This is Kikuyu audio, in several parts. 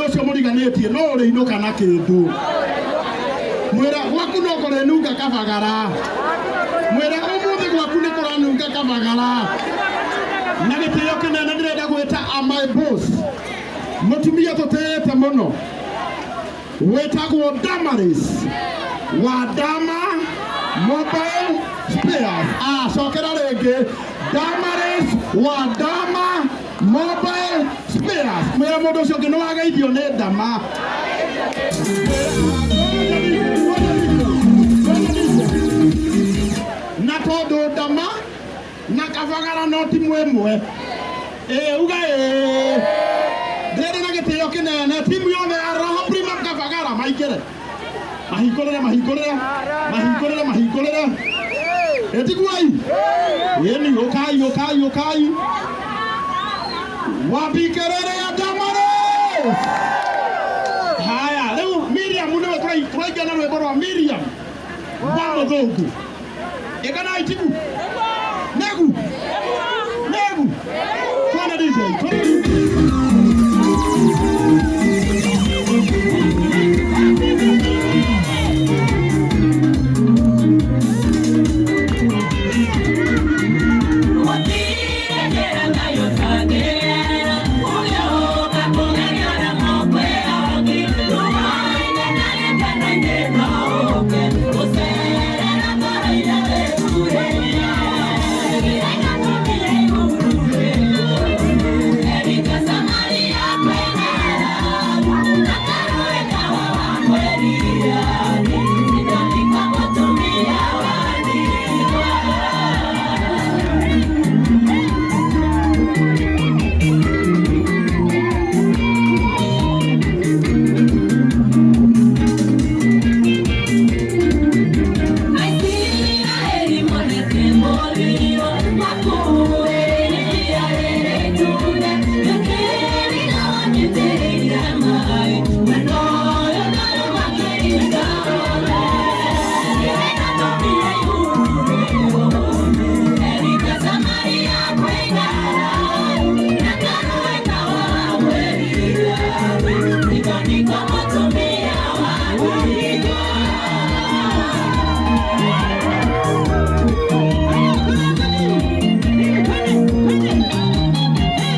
Ũcio mũriganĩtie no ũrĩinũka na kĩndũ. Mwĩra gwaku no kũrĩnunga kabagara. Mwĩra ũmũthĩ gwaku nĩ kũranunga kabagara. Na gĩtĩo kĩnene ndĩrenda gwĩta a my boss, mũtumia tũtĩĩte mũno wĩtagwo Damaris wa Dama Mobile Spares. Ah, cokera rĩngĩ, Damaris wa Dama Mobile Spares. Mwĩra mũndũ ũcio ũngĩ nĩ wageithio nĩ Dama. Na tondũ Dama na kabagara no timu ĩmwe, ĩ uga ĩ ndĩrĩ na gĩtĩo kĩnene, timu yothe ya Raha Premium Kabagara maingĩre, mahingũrĩre, mahingũrĩre, mahingũrĩre, mahingũrĩre. Ĩtiguai ĩni, ũkai, ũkai, ũkai. Wapi kelele ya Damaris? Haya, rĩu Miriam nĩwe tũraingĩra na rwĩmbo rwa Miriam wa mũthũngũ. Ĩkanai tigu negu negu, twende DJ, twende.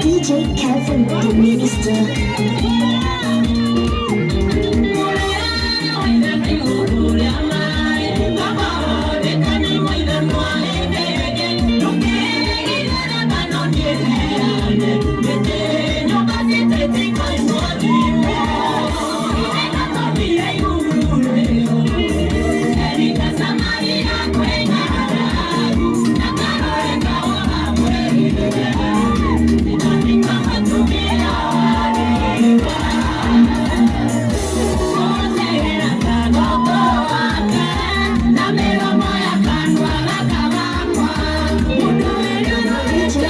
DJ Kelvin, the minister. DJ Kelvin, the minister.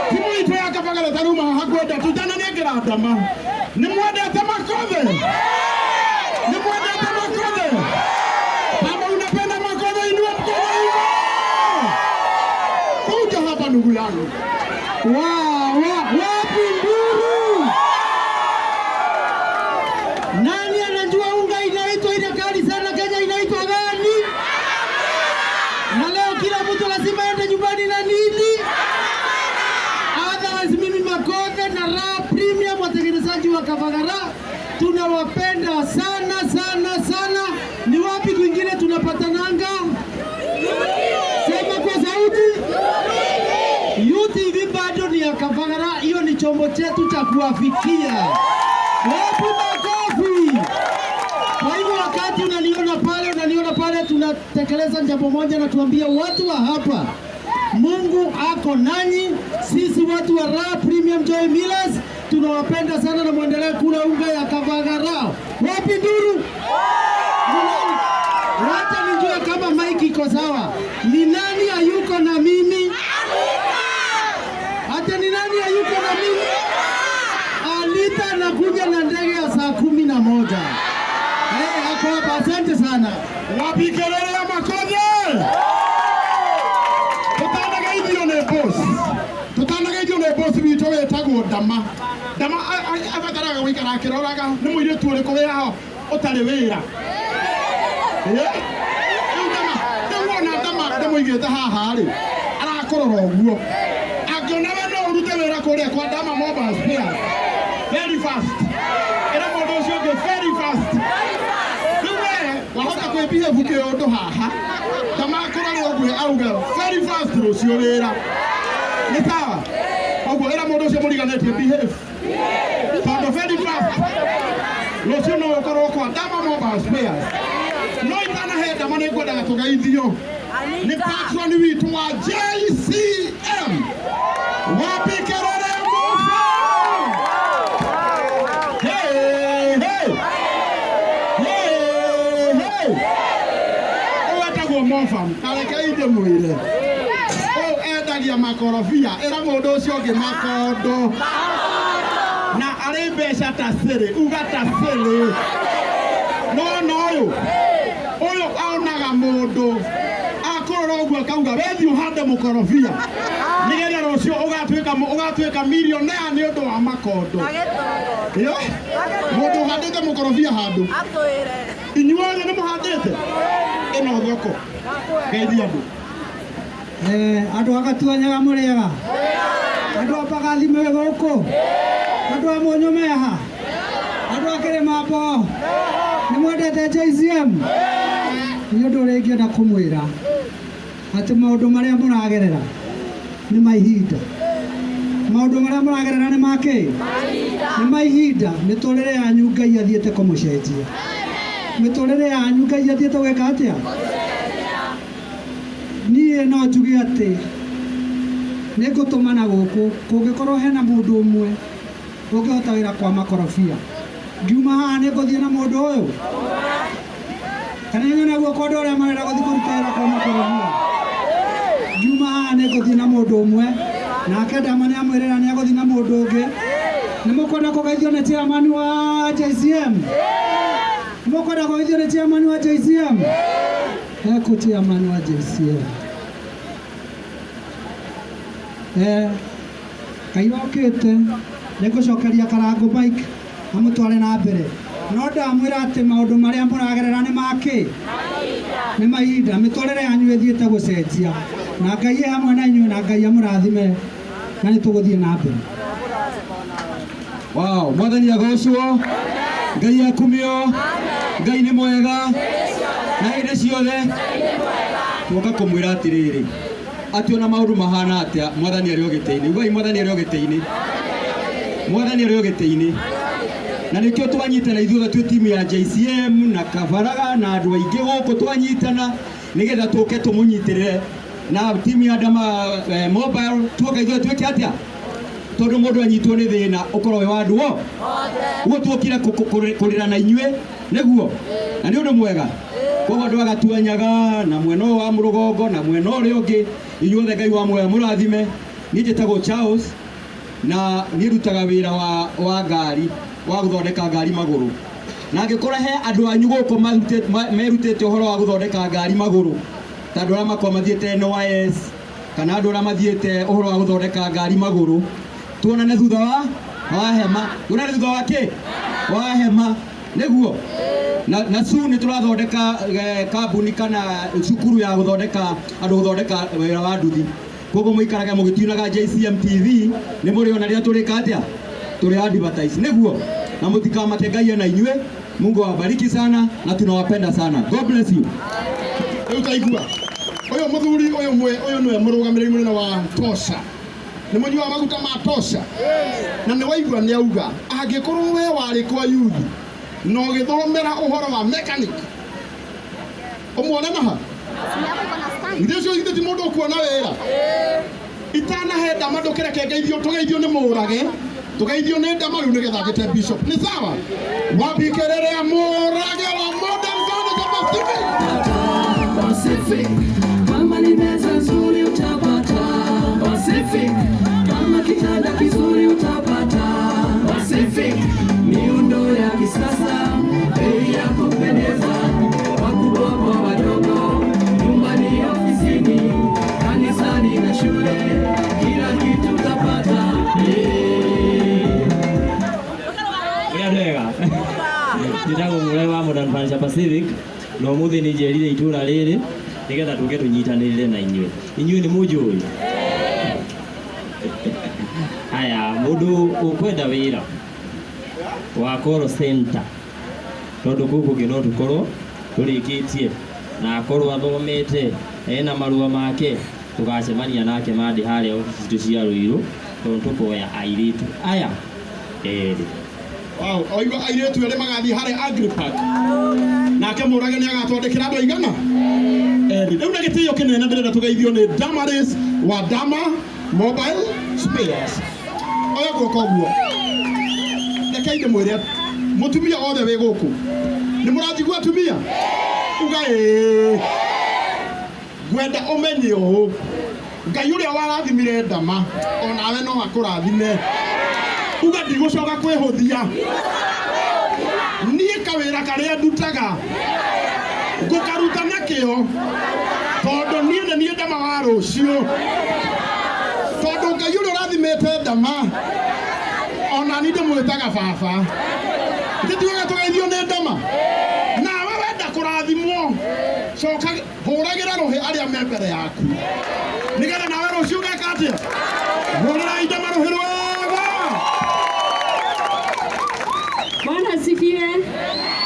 Timu itũ ya Kabagara taruma haha kwenda tutananengera ndama. Nĩ mwendete makothe? Nĩ mwendete makothe? Kama unapenda makothe, inua mkono hivo. Kuja hapa ndugu yangu. Wa, wa, wapi nduru? Nani anajua unga inaitwa ile kali sana Kenya inaitwa gani? Na leo kila mtu lazima aende nyumbani na nini? Otherwise mimi Makothe na Raha Premium, watengenezaji wa Kabagara, tunawapenda sana sana sana. Ni wapi kwingine tunapatananga? Sema kwa sauti. UTV bado ni ya Kabagara, hiyo ni chombo chetu cha kuwafikia. Wapi makofi? Kwa hivyo wakati unaniona pale, tunatekeleza jambo moja na tuambie watu wa hapa, Mungu ako nanyi. Sisi watu wa Raha Premium Joy Millers tunawapenda sana na muendelee kula unga ya Kabagara. Wapi nduru? Anakuja na ndege ya saa 11. Ako hapa. Asante sana. Wapi kelele ya makonye? Tutanageithio nĩ boss. Tutanageithio nĩ boss witũ wĩtagwo Ndama. Ndama abataraga gũikara akĩroraga nĩ mũirĩtu ũrĩkũ wĩ haha ũtarĩ wĩra. Rĩu Ndama, rĩu wona Ndama ndĩmũigĩte haha rĩ, arakũrora ũguo. Angĩona we no ũrute wĩra kũrĩa kwa Ndama Mobile Spares. Very fast. Ĩra mũndũ ũcio ũngĩ very fast. Rĩu we wahota kwĩbehave kĩũndũ haha ndamakũrore ũguo auge very fast rũciũ wĩra nĩ sawa. Ũguo ĩra mũndũ ũcio mũriganĩtie behave tondũ very fast rũciũ no ũkorwo kwa Ndama Mobile Spares. No itanahe Ndama nĩ ngwendaga tũgeithio nĩ patron witũ wa JCM. Wapi kelele Musa? Hey, hey. Hey, hey. Ũyũ etagwo Mofam, na reke ndĩmwĩre ũyũ endagia makorobia, ĩra mũndũ ũcio ũngĩ makondo, na arĩ mbeca ta cĩrĩ, uga ta cĩrĩ. No no ũyũ onaga mũndũ akũrora ũguo akauga wethiĩ ũhande mũkorobia nĩgetha rũciũ ũgatuĩka millionaire nĩ ũndũ wa makondo. Ĩyo mũndũ ũhandĩte mũkorobia handũ, inyuothe nĩ mũhandĩte ĩno thoko, geithia andũ. Andũ a Gatuanyaga mũrĩega, andũ a Mbagathi mwĩ gũkũ, andũ a Mũnyũ meha, andũ a Kĩrĩmambo nĩ mwendete JCM. Nĩ ũndũ ũrĩa ingĩenda kũmwĩra atĩ maũndũ marĩa mũragerera nĩ ma ihinda. Maũndũ marĩa mũragerera nĩ ma kĩ? Nĩ ma ihinda. Mĩtũrĩre yanyu Ngai athiĩte kũmũcenjia. Mĩtũrĩre yanyu Ngai athiĩte gwĩka atĩa? Niĩ no njuge atĩ nĩ ngũtũmana gũkũ kũngĩkorwo hena mũndũ ũmwe ũngĩhota wĩra kwa makorobia, ngiuma haha nĩ ngũthiĩ na mũndũ ũyũ, kana nyone guoko andũ arĩa marenda gũthiĩ kũruta wĩra kwa makorobia. Ngiuma haha nĩ ngũthiĩ na mũndũ ũmwe, nake Ndama nĩ amwĩrĩra nĩ egũthiĩ na mũndũ ũngĩ. Nĩ mũkwenda kũgeithio nĩ chairman wa JCM? Nĩ mũkwenda kũgeithio nĩ chairman wa JCM? Eko chairman wa JCM. Ngai okĩte nĩ ngũcokeria Karangũ Mike amũtware na mbere. No ndamwĩra atĩ maũndũ marĩa mũragerera nĩ makĩ? Nĩ ma ihinda. Mĩtũrĩre yanyu ĩthiĩte gũcenjia, na Ngai e hamwe na inyuĩ, na Ngai amũrathime, na nĩ tũgũthiĩ na mbere. Wow, mwathani agocwo, Ngai akumio, Ngai nĩ mwega na hĩndĩ ciothe. Tuoka kũmwĩra atĩrĩrĩ, atĩ ona maũndũ mahana atĩa, mwathani arĩ o gĩtĩ-inĩ. Ugai mwathani arĩ o gĩtĩ-inĩ. Mwathani arĩ o gĩtĩ-inĩ. Na nĩkĩo twanyitana ithuothe twĩ timu ya JCM na Kabaraga na andũ aingĩ gũkũ twanyitana nĩgetha tũke tũmũnyitĩrĩre na timu ya Ndama Mobile tuoka ithuothe twĩke atĩa? Tondũ mũndũ anyitwo nĩ thĩna ũkorwo wĩ wa andũ o ũguo tuokire kũrĩra na inyuĩ nĩguo, na nĩ ũndũ mwega. Koguo andũ agatuanyaga na mwena ũyũ wa mũrũgongo na mwena ũrĩa ũngĩ, inyuothe Ngai wa muoyo mũrathime. Niĩ njĩtagwo Charles na niĩ ndutaga wĩra wa ngari, wa gũthondeka ngari magũrũ. Na angĩkorwo he andũ anyu gũkũ merutĩte ũhoro wa gũthondeka ngari magũrũ, ta andũ arĩa makoragwo mathiĩte NYS kana andũ arĩa mathiĩte ũhoro wa gũthondeka ngari magũrũ, tuonane thutha wa hema. Tuonane thutha wa kĩ? Wa hema nĩguo. Na soon nĩ tũrathondeka kambuni kana cukuru ya gũthondeka andũ gũthondeka wĩra wa nduthi. Koguo mũikarage mũgĩtunaga JCM TV nĩ mũrĩona rĩrĩa tũrĩka atĩa? Tũrĩ advertise nĩguo. Na mũtikamake, Ngai na inyuĩ. Mungu awabariki sana na tunawapenda sana. God bless you. Rĩu taigua ũyũ mũthuri ũyũ mwe ũyũ nĩwe mũrũgamĩrĩri mũnene wa Tosha, nĩ mũnyua wa maguta ma Tosha, na nĩ waigua nĩ auga angĩkorwo we warĩ kwa yuthi na ũgĩthomera ũhoro wa mechanic ũmuone naha ithe ũcio ithe ti mũndũ ũkuona wĩra itanahe Ndama ndũkĩreke ngeithio tũgeithio nĩ mũrage tũgeithio nĩ Ndama rĩu nĩgetha njĩte bishop nĩ sawa. Wapi kelele ya mũrage wa Modern Furniture Pacific? Pacific, kama ni meza nzuri utapata. Pacific, kama kitanda kizuri utapata. Pacific, Wega. Njĩtagwo Mũrore wa Modern Furniture Pacific na ũmũthĩ nĩ njerire itũra rĩrĩ nĩgetha tũke tũnyitanĩrĩre na inyuĩ. Inyuĩ nĩ mũnjũĩ? Aya, mũndũ ũkwenda wĩra wa call center tondũ kũu kũngĩ no tũkorwo tũrĩkĩtie na akorwo athomete ena marũa make tũgacemania nake Monday harĩa obici citũ cia Ruiru tondũ tũkoya airĩtu aya erĩ. Wow, oigua airĩtu erĩ magathiĩ harĩa Agripark. Nake Mũrage nĩ agatwandĩkĩra andũ aigana? Erĩ. Rĩu na gĩtĩo kĩnene ndĩrenda tũgeithio nĩ Damaris wa Dama Mobile Spares. Oya guoko ũguo. Rekei ndĩmwĩre mũtumia othe wĩ gũkũ. Nĩ mũranjigua atumia? Uga ĩĩ. Ngwenda ũmenye ũũ. Ngai ũrĩa warathimire Dama onawe no akũrathime. Uga ndigũcoka kwĩhũthia. Niĩ kawĩra karĩa ndutaga ngũkaruta na kĩo tondũ niĩ nĩ niĩ Dama wa rũciũ. Tondũ Ngai ũrĩa ũrathimĩte Dama ona niĩ ndĩmwĩtaga baba. Gĩtuaga tũgeithio nĩ Dama. Nawe wenda kũrathimwo coka hũragĩra rũhĩ arĩa me mbere yaku nĩgetha nawe rũciũ ũgeka atĩa? Hũrĩrai Dama rũhĩ rwega. Bwana asifiwe.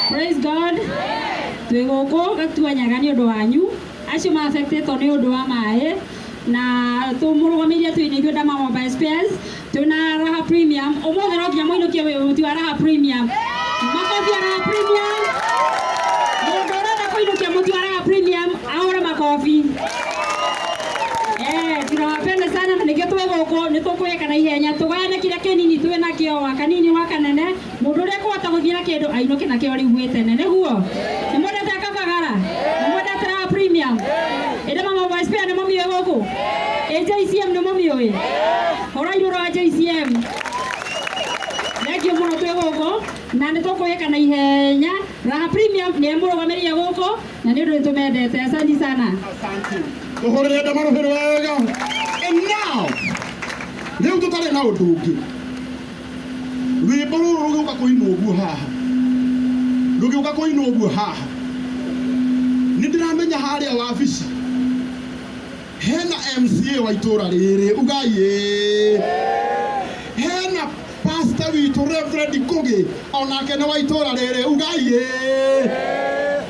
Praise God. Twĩ gũkũ Gatuanyaga nĩ ũndũ wanyu acio ma-affectetwo nĩ ũndũ wa maĩ na tũmũrũgamĩrie twĩ ithuĩ Dama Mobile Spares twĩna Raha Premium. Ũmũthĩ no nginya mũinũkie mũti wa Raha Premium. Makobi ya Raha Premium. Mũndũ ũrenda kũinũkia mũti wa Raha Premium ahũre makobi. Tunawapenda sana na nĩkĩo twĩ gũkũ nĩ tũkwĩka na ihenya tũgayane kĩrĩa kĩnini twĩ nakĩo wa kanini wa kanene mũndũ ũrĩa ekũhota gũthiĩ na kĩndũ ainũke nakĩo rĩu gwĩ tene nĩguo. Nĩ mwendete Kabagara? Nĩ mwendete Raha Premium? Ĩ Dama Mobile Spares nĩ mũmĩũĩ gũkũ? Ĩ JCM nĩ mũmĩũĩ? Hũra irũrũ wa JCM. Thank you mũno twĩ gũkũ na nĩ tũkwĩka na ihenya. Raha Premium nĩ ĩmũrũgamĩrĩire gũkũ na nĩ ũndũ nĩ tũmendete. Asante sana. Tũhũrĩre Dama rũhĩ rwega. And now rĩu tũtarĩ na ũndũ ũngĩ rwĩmbo rũrũ rũgĩũka kũinwo ũguo haha rũgĩũka kũinwo ũguo haha nĩ ndĩramenya harĩa wabici hena MCA wa itũra rĩrĩ ugai ĩĩ hena pastor witũ Reverend Ngugi onake nĩ wa itũra rĩrĩ ugai ĩĩ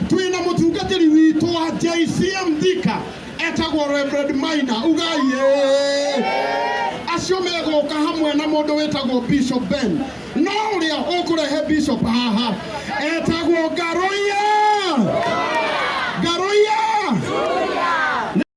twĩna mũtungatĩri witũ wa JCM Thika etagwo Reverend Maina ugai ĩĩ acio megũka hamwe na mũndũ wĩtagwo Bishop Ben no ũrĩa ũkũrehe Bishop haha etagwo Ngaroia. Ngaroia.